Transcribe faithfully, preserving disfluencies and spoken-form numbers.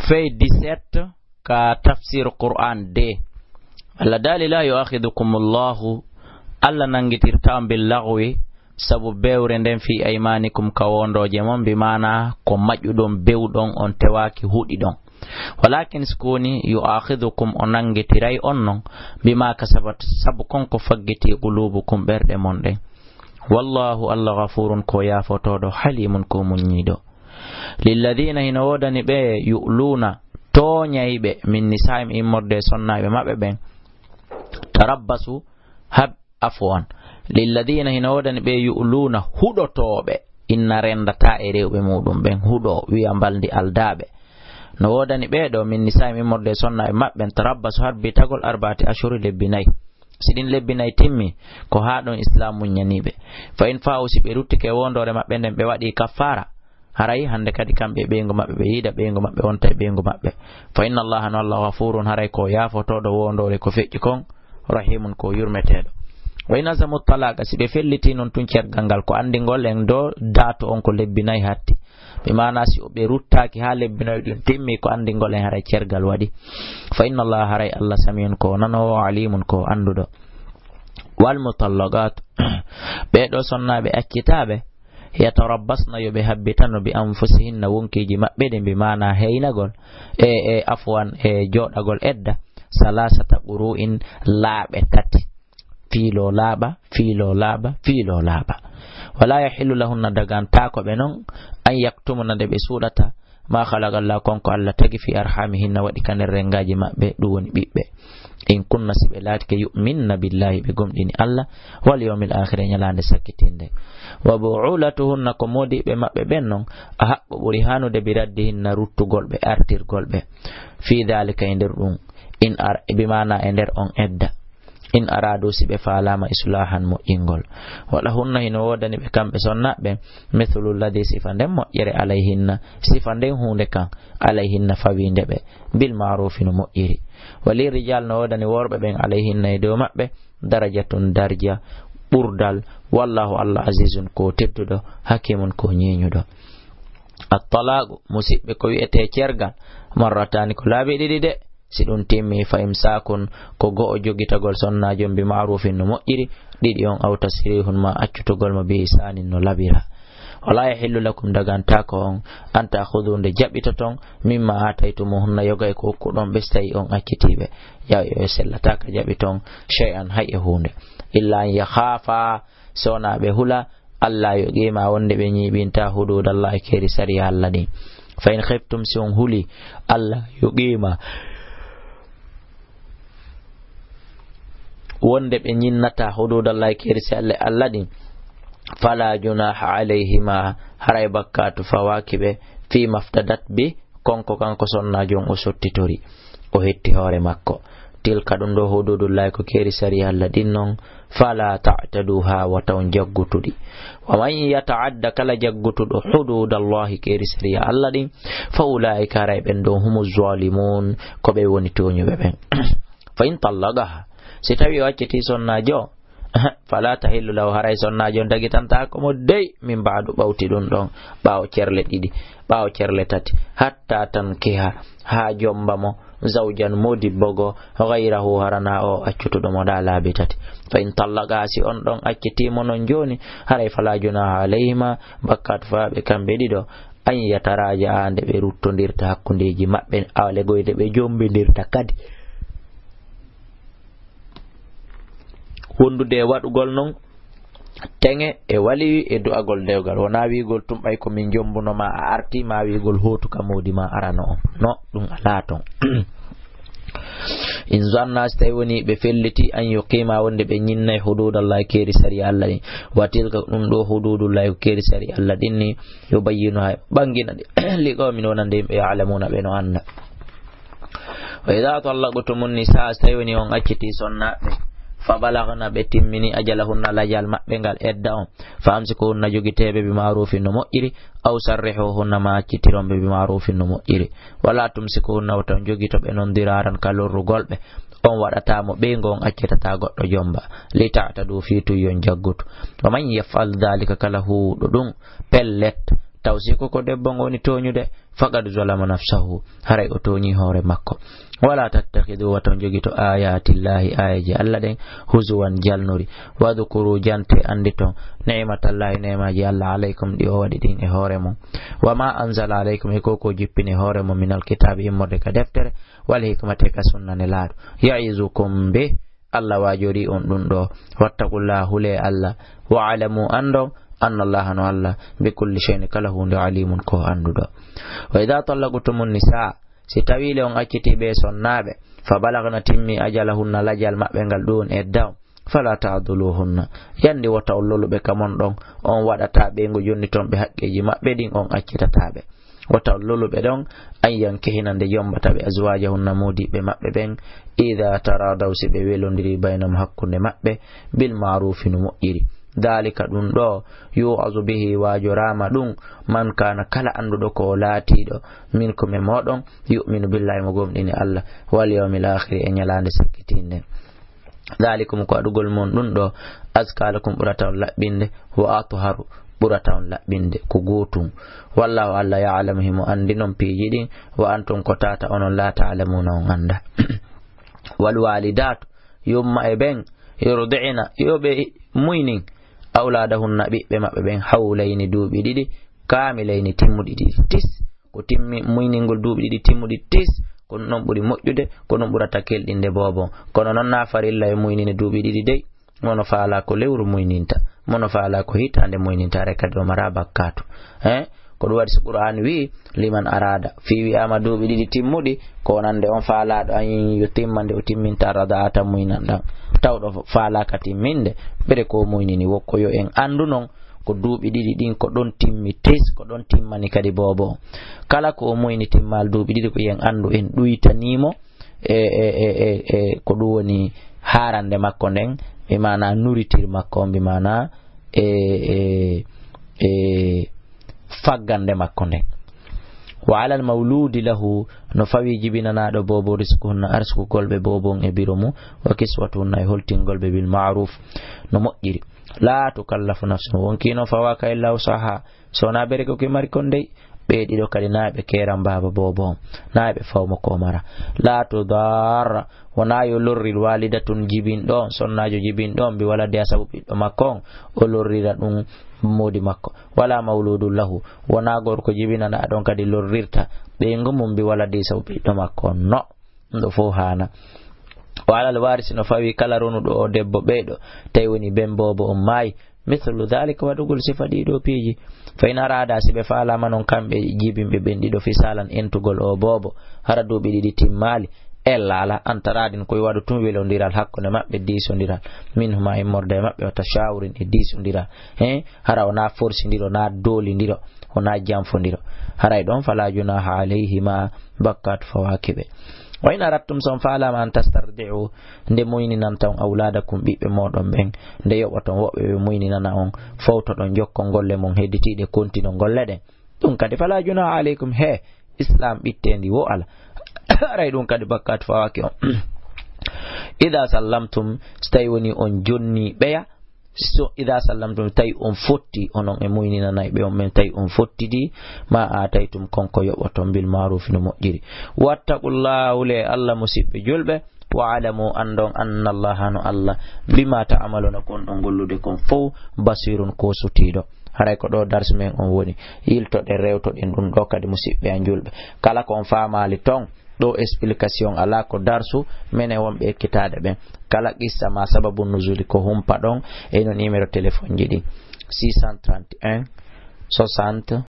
Fey dix-sept ka tafsir Qur'an de. Allah daali, "La yu'akhidhukumullahu", Allah nanngitirta on, "bil laghwi", sabu bewre nden, "fi aymanikum", ka wondooje mon, bi maana ko maƴuɗon, bewɗon, on tewaaki, huɗiɗon. "Walakin", si ko woni, "yu'akhidhukum", o nanngitiray on non, "bima kasabat", sabu kon ko faggiti, "qulubukum", ɓerɗe mon ɗen. "Wallahu", Allah, "ghafurun", ko yaafotooɗo, "halimun", ko muññiiɗo. "Lilladhina", hino woodani ɓe, "yu'luna", tooñayɓe, "min nisa'im", immorde e sonnaaɓe maɓɓe ɓen, "tarabbasu", hab-, afwan. "Lilladhina", hino woodani ɓe, "yu'luna", huɗotooɓe, inna renndata e rewɓe muɗum ɓen, huɗo, wi'a mbalndi aldaaɓe. No woodani ɓe ɗo, "min nisa'im", immorde e sonnaaɓe maɓɓe ɓen, "tarabbasu", harbitagol, "arba'ati ashhuri", lebbi nayi. Si ɗin lebbi nayi timmi, ko haa ɗon Islaam muññanii ɓe. "Fa in fa'u", si ɓe ruttike e wondoore maɓɓe nden, ɓe waɗi kaffaara, haray hannde kadi kamɓe e ɓeyngu maɓɓe, ɓe yiida ɓeyngu maɓɓe, wonta e ɓeyngu maɓɓe. "Fa inna Allaha", no Allah, "ghafurun", haray ko yaafotooɗo wondoore ko feƴƴi kon, "rahimun", ko yurmeteeɗo. "Wa in azamu talaqa", si ɓe felliti non tun cergal ngal, ko anndingol en ɗo daatu on ko lebbi nayi hatti. Bi maana si ɓe ruttaaki haa lebbi nayi ɗin timmi, ko anndingol en haray cergal waɗi. "Fa inna Allaha", haray Allah, "sami'un", ko nanoowo, "alimun", ko annduɗo. "Wal mutallaqat", ɓee ɗo sonnaaɓe accitaaɓe, "yatarabbasna", yo ɓe habbitano, "bi anfusihinna", wonkiiji maɓɓe ɗin, bi maana heynagol, e, e, afwan, e jooɗagol edda, "salasata quru'in", laaɓe tati. Fiiloo laaɓa, fiiloo laaɓa, fiiloo laaɓa. "Wala yahillu lahunna", dagantaako ɓe non, "an yaktumna", nde ɓe suuɗata, "ma khalaqa Allah", kon ko Allah tagi, "fi arhamihinna", waɗi ka nder renngaaji maɓɓe, ɗum woni ɓiɓɓe. "In kunna", si ɓe laatike, "yu'minna billahi", ɓe gomɗini Allah, "wal yawmil akhir", e ñalaande sakkitinde. "Wa bu'ulatuhunna", ko moodiɓɓe maɓɓe ɓen non, "ahaqqu", ɓuri haanude, "bi raddihinna", ruttugol ɓe, artirgol ɓe, "fi dhalika", e nder ɗum, "in ar-", bi maana e nder on edda. "In aradu", si ɓe faalaama, "islahan", moƴƴingol. "Wa lahunna", hino woodani ɓe kamɓe sonnaaɓe, "mithlu alladhi", sifa nden moƴƴere, "alayhinna", sifa nden huunde kan, "alayhinna", fawiinde ɓe, "bil ma'rufi", no moƴƴiri. "Wa lirrijal", no woodani worɓe ɓen, "alayhinna", e dow maɓɓe, "darajatun", darja, ɓurdal, "wallahu", Allah, "azizun", ko tedduɗo, "hakimun", ko ñeeñuɗo. "At-talaqu", musiɓɓe, ko wi'etee cergal, "marratani", ko laabi ɗiɗi de. Si ɗum timmi, "fa imsakun", ko go'o jogitagol sonnaajo on, "bi ma'rufin", no moƴƴiri, ɗiɗi on, "aw tasrihun", ma accutugol mo, "bi ihsanin", no labira. "Wala yahillu lakum", dagantaako on, "an ta'khudhu", nde jaɓitoton, "mimma ataytumuhunna", yoga e ko okkuɗon ɓe, si tawi on accitiiɓe. Ya, yo sellataaka jaɓiton, "shay'an", hay e huunde, "illa an yakhafa", so wonaa ɓe hula, "alla yuqima", wonde ɓe ñiiɓinta, "hududallahi", keeri sariya Alla ɗin. "Fa in khiftum", si on huli, "alla yuqima", wonde ɓe ñinnata, "hududallahi", keeri sariya Alla ɗin, "fala junaha alayhima", haray bakkaatu fawaaki ɓe, "fi maftadat bi", kon ko kanko sonnaajo on o sottitori, o hetti hoore makko. "Tilka", ɗum ɗo, "hududullahi", ko keeri sariya Alla ɗin non, "fala ta'taduha", wata on jaggutuɗi. "Wa man yata'adda", kala jaggutuɗo, "hududallahi", keeri sariya Alla ɗin, "fa ulaika", haray ɓen ɗon, "humu zalimun", ko ɓe woni tooñuɓe ɓen. "Fa in tallaqaha", si tawi o acciti sonnaajo on, "fala tahillu lahu", haray sonnaajo on dagitantaako mo dey, "min ba'du", ɓawti ɗum ɗon, ɓaawo cerle ɗiɗi, ɓaawo cerle tati, "hatta tankiha", haa jomba mo, "zawjan", modibbo goo, "ghayrahu", harana o accutuɗo mo ɗa laabi tati. "Fa in tallaqaha", si on ɗon accitii mo non jooni, haray "fala junaha alayhima", bakkaatu fawaa ɓe kamɓe ɗiɗo, "an yataraja'a", nde ɓe ruttondirta hakkundeeji maɓɓe, awa legoyde ɓe jombindirta kadi. Wondude e waɗugol non teŋe e waliyu e du'agol dewgal. Wonaa wi'ugol tun ɓay ko min jombuno ma a arti, ma wi'ugol hootu ka moodi ma arano on. No, ɗum alaa ton. "In zanna", si tawi woni ɓe felliti, "an yuqima", wonde ɓe ñinnay, "hududallahi", keeri sariya Alla ɗin. "Wa tilka", ɗum ɗo, "hududullahi", ko keeri sariya Alla ɗin ni, "yubayyinuha", ɓangina ɗi, "li qawmin", wonande yimɓe, "ya'lamuna", ɓe no annda. "Wa idha tallaqtumun nisaa", si tawi woni on acciti sonnaaɓe, "fa balagna", ɓe timmini, "ajalahunna", lajal maɓɓe ngal, edda on, "fa amsikuhunna", jogiteeɓe, "bi ma'rufin", no moƴƴiri, "aw sarrihuhunna", ma accitiron ɓe, "bi ma'rufin", no moƴƴiri, "wala tumsikuhunna", wata on jogito ɓe non, "diraran", ka lorrugol ɓe, on waɗata mo ɓeyngu, on accitata goɗɗo jomba, "li ta'tadu", fii tun yon jaggutu. "Wa man yaf'al dhalika", kala huuɗo ɗum, pellet, Taw si ko, ko debbo ngo woni tooñude, faqad zalama nafsahu, haray o tooñi hoore makko. Wala tattakhidhu, wata on jogito ayatillahi, aayeeje Alla ɗen, huzuwan, jalnori. Wadhkuru, jante, anditon, ni'matallahi, neemaaji Alla, alaykum, ɗi o waɗi ɗin e hoore mon. Wa ma anzala alaykum, e ko ko jippini e hoore mon, minal kitaabi, immorde ka deftere, wal hikmati, ka sunna Nelaaɗo. Ya'izukum bih, Alla waajorii on ɗum ɗo. Wattaqullaha, hulee Alla. Wa'lamu, anndon, annallaha, no Alla, bi kulli shay'in, kala huunde, alimun, ko annduɗo. Wa idha tallaqtumun nisaa, si tawii le on accitii ɓee sonnaaɓe, fa balagna, timmi, ajalahunna, lajal maɓɓe ngal, ɗum edda on, fala ta'dhuluhunna, yandi wota on loluɓe ka mon ɗon, on waɗataa ɓe ngo jonniton ɓe haqqeeji maɓɓe ɗin, on accitataa ɓe. Wota on loluɓe ɗon, an yankihina, nde jombata ɓe, azwajahunna, moodiɓɓe maɓɓe ɓen, idha taradaw, si ɓe welondiri, baynahum, hakkunde maɓɓe, bil ma'rufi, no moƴƴiri. Dhalika, ɗum ɗo, yu'azu bihi, waajoraama ɗum, man kana, kala annduɗo ko o laatiiɗo, minkum, e mooɗon, yu'minu billahi, mo gomɗini Alla, wal yawmil akhiri, e ñalaande sakkitiinde. Dhalikum, ko aɗugol mon ɗum ɗo, azka lakum, ɓurata on laɓɓinde, wa atharu, ɓurata on laɓɓinde, ko gootum. Wallahu, Alla, ya'lamu, himo anndi non piiji ɗin, wa antum, ko tata onon, la ta'lamuna, on annda. Wal walidatu, yumma e ɓen, yurdi'na, yo ɓe muynin, awladahunna, ɓiɓɓe maɓɓe ɓen, hawlayni, duuɓi ɗiɗi, kamilayni, timmuɗi ɗiɗi tis. Ko timmi, muyningol duuɓi ɗiɗi timmuɗi tis, ko ɗum ɗon ɓuri moƴƴude, ko ɗum ɓurata kelɗinde boobo. Kono noon, na farilla e muynine duuɓi ɗiɗi dey, mono faalaa ko lewru muyninta, mono faalaa ko hitaande muyninta, haray kadi o maraa bakkaatu. Eh? Ko ɗum waɗi so Qur'aan wi'i, liman arada, fii wi'aama duuɓi ɗiɗi timmuɗi, ko wonande on faalaaɗo an yo timma nde o timminta radaata muynan ɗan. Tawɗo faalaaka timminde, ɓere ko muynini, wo ko yo en anndu non, ko duuɓi ɗiɗi ɗin, ko ɗon timmi tis, ko ɗon timmani kadi boobo on. Kala ko o muyni timmal duuɓi ɗiɗi, ko yen anndu en ɗuytanii mo e, e, e, e, e ko ɗum woni haarande makko nden, bi maana nourriture makko on, bi maana e, e, e faggande makko nden. Wa alal mawludi lahu, no fawii jibinanaaɗo boobo, rizquhunna, arsukugol ɓe boobo on e biro mum, wa kiswatuhunna, e holtingol ɓe bil ma'ruf, no moƴƴiri. La tukallafu nafsun, wonki no fawaaka illa wusaha, so wonaa bere ko ki mari kon dey. Ɓe ɗiɗo kadi, naa ɓe keeran baaba boobo on, naa ɓe fawmo ko o mara. La tudarra, wonaa yo lorrir walidatun, jibinɗo on, sonnaajo jibinɗo on, bi waladiha, sabu ɓiɗɗo makko on, o lorrira ɗum moodi makko. Wala mawludun lahu, wonaa gorko jibinanaaɗo on kadi lorrirta ɓeyngu mum bi waladihi, sabu ɓiɗɗo makko on. No. Ɗum ɗo fof haana. Wa alal waarisi, no fawii kala ronuɗo o debbo ɓeyɗo, tawi woni ben boobo on maayi, mislu dhalika, waɗugol sifa ɗii ɗoo piiji. Fa in araada, si ɓe faalaama non kamɓe jibinɓe ɓen ɗiɗo, fisaalan, entugol o boobo, hara duuɓi ɗiɗi timmaali, ella alaa, an taraadin, ko yo waɗu tun welondiral hakkunde maɓɓe, diisondiral, minhuma, immorde e maɓɓe, wa tashaawurin, e diisondiral. He, hara wonaa forsindiro, naa doolindiro, wonaa janfondiro. Haray ɗon, fala junaha alayhima, bakkaatu fawaaki ɓe. Wa in aradtum, so on faalaama, an tastardi'u, nde muyninanta on, awladakum, ɓiɓɓe mooɗon ɓen, nde yoɓoton woɓɓe ɓe muyninana on, fowtoɗon jokkon golle mon hedditiiɗe, kontinon golle ɗen. Ɗum kadi, fala junaha alaykum, he, Islam ɓitteendi wo ala. Haray ɗum kadi bakkaatu fawaaki on. Ida sallamtum, so tawi woni on jonni ɓeya, so, ida sallamtum, tawi on fotti, onon e muyninanayɓe on ɓen, tawi on fottidi, ma aataytum, kon ko yoɓoton, bil maarufi, no moƴƴiri. Wattaqullaha, hulee Alla, musiɓɓe julɓe, wa alamu, anndon, annallaha, no Alla, bima ta'maluna, kon ɗon gollude kon fow, basirun, ko sutiiɗo. Haray ko ɗo darsu men on woni. Yiltoɗen, rewtoɗen ɗum ɗo kadi, musiɓɓe an julɓe. Kala ko on faamaali ton, ɗo explication alaa, ko darsu menen wonɓe ekkitaade ɓen. Kala qissa ma sababu nuzuli ko humpa ɗon, e no numéro téléphone ji ɗin, six cent trente et un, soixante,